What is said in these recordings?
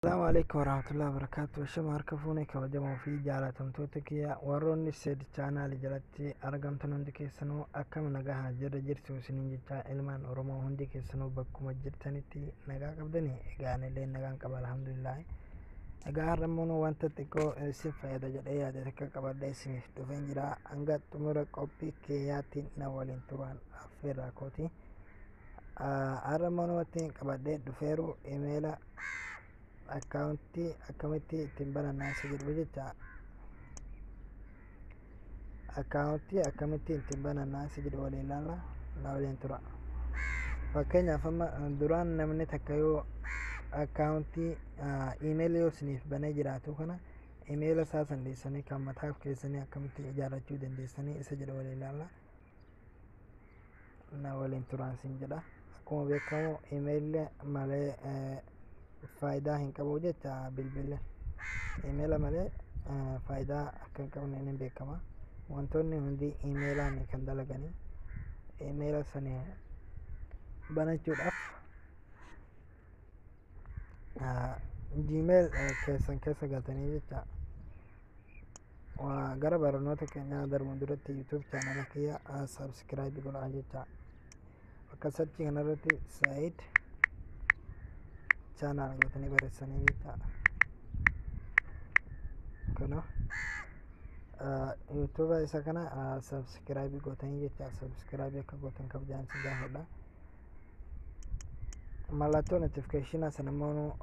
Asalaamu alaikum warahmatullahi wabarakatuh. Shama harka fuune kabajamoo fi jaalatamtoota kiyya warroonni Seed chaanaali jalatti argamtan hundi keessanuu akkam nagaa jirra jirtu isiniin jecha ilmaan Oromoo hundi keessanuu bakkuma jirtanitti nagaa qabdani. Egaa anillee nagaan qaba, alhamdulillah. Egaa har'a immoo wanta xiqqoo isin fayyada jedhee yaade takka qabadhee isiniif dhufeen jira. Hanga xumura qophii kiyyaatti na waliin turaan affeerraa kooti. Har'a immoo wanti qabadhee dhufeeru imeela akkaawuntii akkamitti ittiin banannaa isa jedhu jecha. Akkaawuntii akkamitti ittiin banannaa isa jedhu waliin ilaalla, na waliin tura. Fakkeenyaaf, amma duraan namni takka yoo akkaawuntii iimeelii yoo isiniif banee jiraatu, kana imeela isaa san dhiisanii kan mataa keessanii akkamitti ijaarrachuu dandeessanii isa jedhu waliin ilaalla, na waliin turaan sin jedha. Akkuma beekamu imeelli malee faayidaa hin qabu jecha. Bilbilli imeela malee faayidaa akka hin qabne ni beekama. Wantoonni hundi imeelaan kan dalaganii. Imeela sani banachuudhaaf Gmail keessan keessa galtanii jecha. Gara barnoota keenyaa darbuun duratti YouTube chaanala kiyya subscribe godhaa jecha. Bakka search kanarratti Said Channel gootanii barreessanii jecha. Kana YouTube isa kana subscribe gootanii jecha. Subscribe akka gootan kabajaan isin gaafadha. Mallattoo notification sana immoo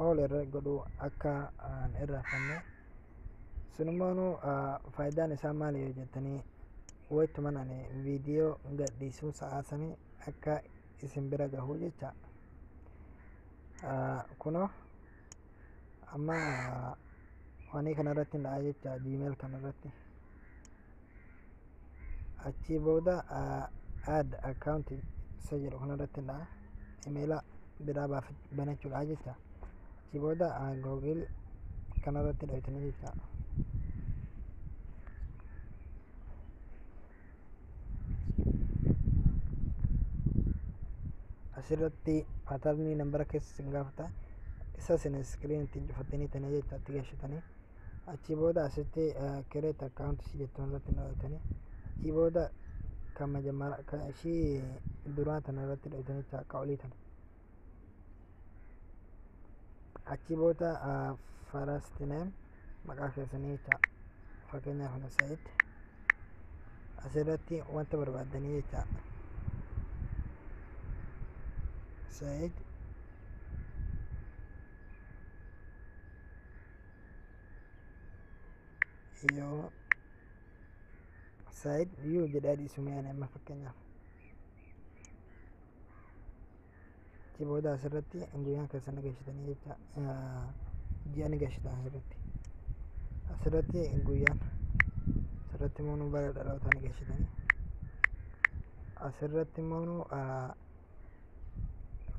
all irra godhuu akka hin irraanfanne. Sun immoo faayidaan isaa maali yoo jettanii, wayituman ani viidiyoo gadhiisuu sa'aa sanii akka isin bira gahuu jecha. Kunoo amma wanii kanarratti dha'a jecha, Gmail kanarratti. Achii booda add account isa jedhu kanarratti dha'a, imeela biraa banachuudha jecha. Achii booda Google kanarratti dhayitanii jecha. Asirratti pattern nambara keessa isin gaafata. Isa isin screen ittiin cufattanii tanii jecha itti galchitanii. Achii booda asitti create account ishii jettu irratti dhayitanii. Achii booda kan majammara kan ishii duraa tana irratti dhayitanii jecha, akka olii tana. Achii booda first name, maqaa keessanii jecha. Fakkeenyaaf ana Said. Asirratti wanta barbaaddanii jecha. Said yoo Said yuu jedhee dhiisu mee ani amma fakkeenyaaf. Achi booda asirratti guyyaan keessan ni galchitanii jecha, ji'a ni galchitan asirratti. Asirratti guyyaan, asirratti immoo bara dhalootaa ni galchitanii. Asirratti immoo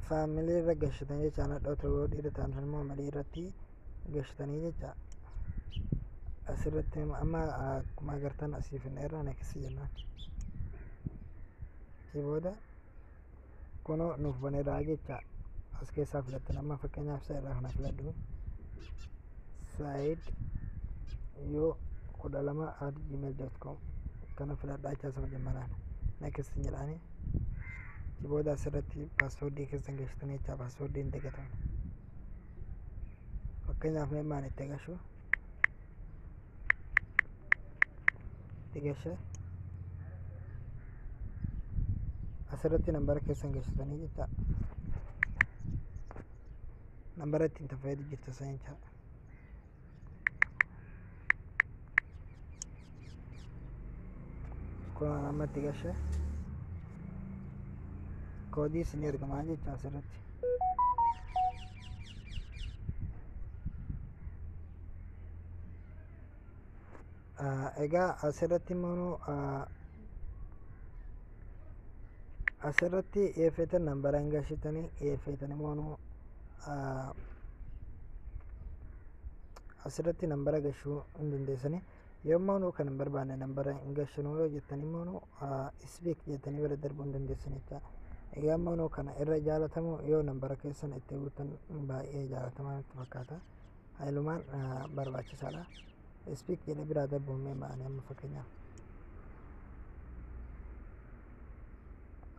family irra galchitanii jecha. Nadhoota yoo dhiira ta'an immoo male irratti galchitanii jecha. Asirratti amma akkuma agartan asii finneerra, next jennaan. Achii booda kunoo nuuf baneera jecha. As keessaa filattan. Amma fakkeenyaaf isa irraa kana filadhu, saidyou12@gmail.com kana filadhaa jecha. Sama jammaraan next jedhaani. Achi booda asirratti paaswoordii keessan galchitanii jecha. Paaswoordii hin dagatamu. Fakkeenyaaf mee maan itti agarsiisu itti galche. Asirratti nambara keessan galchitanii jecha, nambara ittiin fayyadu jirtu san jecha. Kun amma itti galche, koodii isin ergamaa jecha asirratti. Egaa asirratti immoo asirratti eeffetan nambara hin galchitanii, eeffetan immoo asirratti nambara galchuu hin dandeessanii. Yommuu kan hin barbaanne nambara hin galchinu yoo jettan immoo skip jettanii bira darbuu hin dandeessan jecha. Egaa ammoo kana irra jaalatamu yoo nambara keessan itti guutan baay'ee jaalatamaa natti fakkaata. Haayilumaan barbaachisaadha. Skip jedhee biraa darbuun ma'anii amma fakkeenyaaf.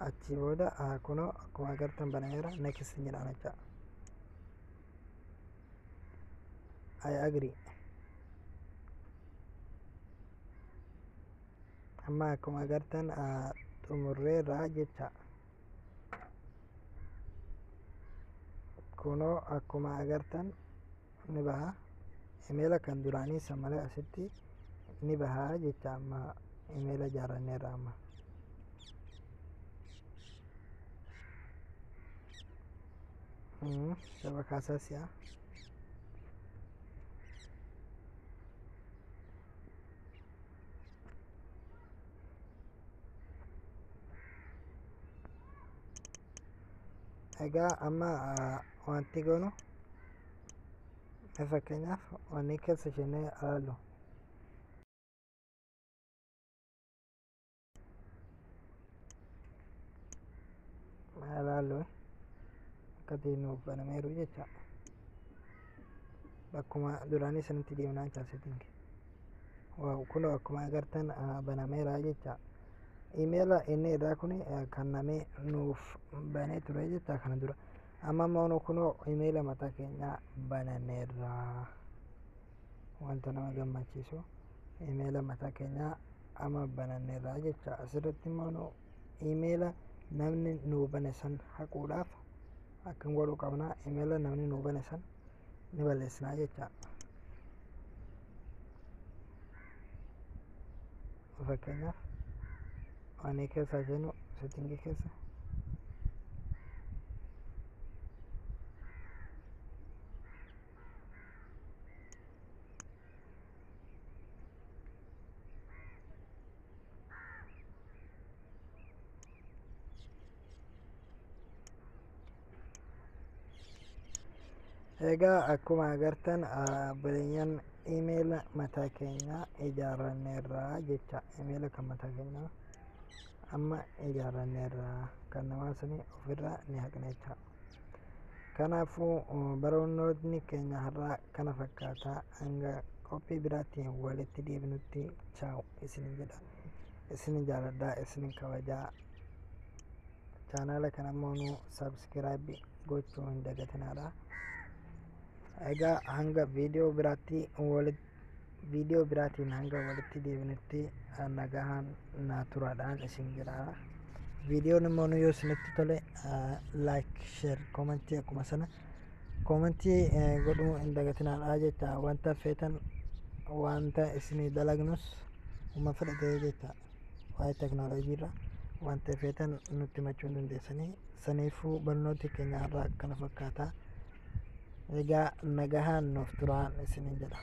Achi booda kunoo akkuma agartan banameera, next jedhaan jecha. I agree. Amma akkuma agartan xumurreerra jecha. Kunoo akkuma agartan ni baha. Imeela kan duraanii san malee asitti ni baha jecha. Amma imeela ijaarranneerra amma. Saba kaasaa si'a. Egaa amma wanti goonu, fakkeenyaaf wanni keessa isheenee ilaallu. Ilaallu akkatti nuuf banameeru jecha. Bakkuma duraanii sanitti deemnaa jecha setting. Wow, kunoo akkuma agartan banameera jecha. Imeela inni irraa kun kan namni nuuf banee ture jecha kana dura. Amma immoo kunoo imeela mataa keenyaa bananeerra. Wanta nama gammachiisu, imeela mataa keenyaa amma bananeerra jecha. Asirratti immoo imeela namni nuu bane san haquudhaaf akkam godhuu qabna? Imeela namni nuu bane san ni balleessinaa jecha. Fakkeenyaaf waan keessa jennu settingii keessa. Egaa akkuma agartan obboleeyyan, imeela mataa keenyaa ijaarranneerra jecha. Imeela kan mataa keenyaa amma ijaarranneerra, kan namaa sanii ofirraa ni haqna jecha. Kanaafuu barnootni keenya har'aa kana fakkaata. Hanga qophii biraatiin walitti deebinutti ciao isinin jedha. Isinin jaaladha, isinin kabajaa. Chaanaala kana immoo nu subscribe gochuu hin dagatinaadha. Egaa hanga viidiyoo biraatti walitti, viidiyoo biraatiin hanga walitti deebinutti nagahaan naa turaadhaan isin jedha. Viidiyoon immoo yoo isinitti tole like, share, commentii, akkuma sana commentii godhuu hin dagatinaadha jecha. Wanta feetan, wanta isinii dalagnus uma fedhate jecha, waa'ee teknooloojii irra wanta feetan nutti himachuu hin dandeessanii. Saniifuu barnooti keenya har'aa kana fakkaata. Egaa nagahaan nuuf turaan isinin jedha.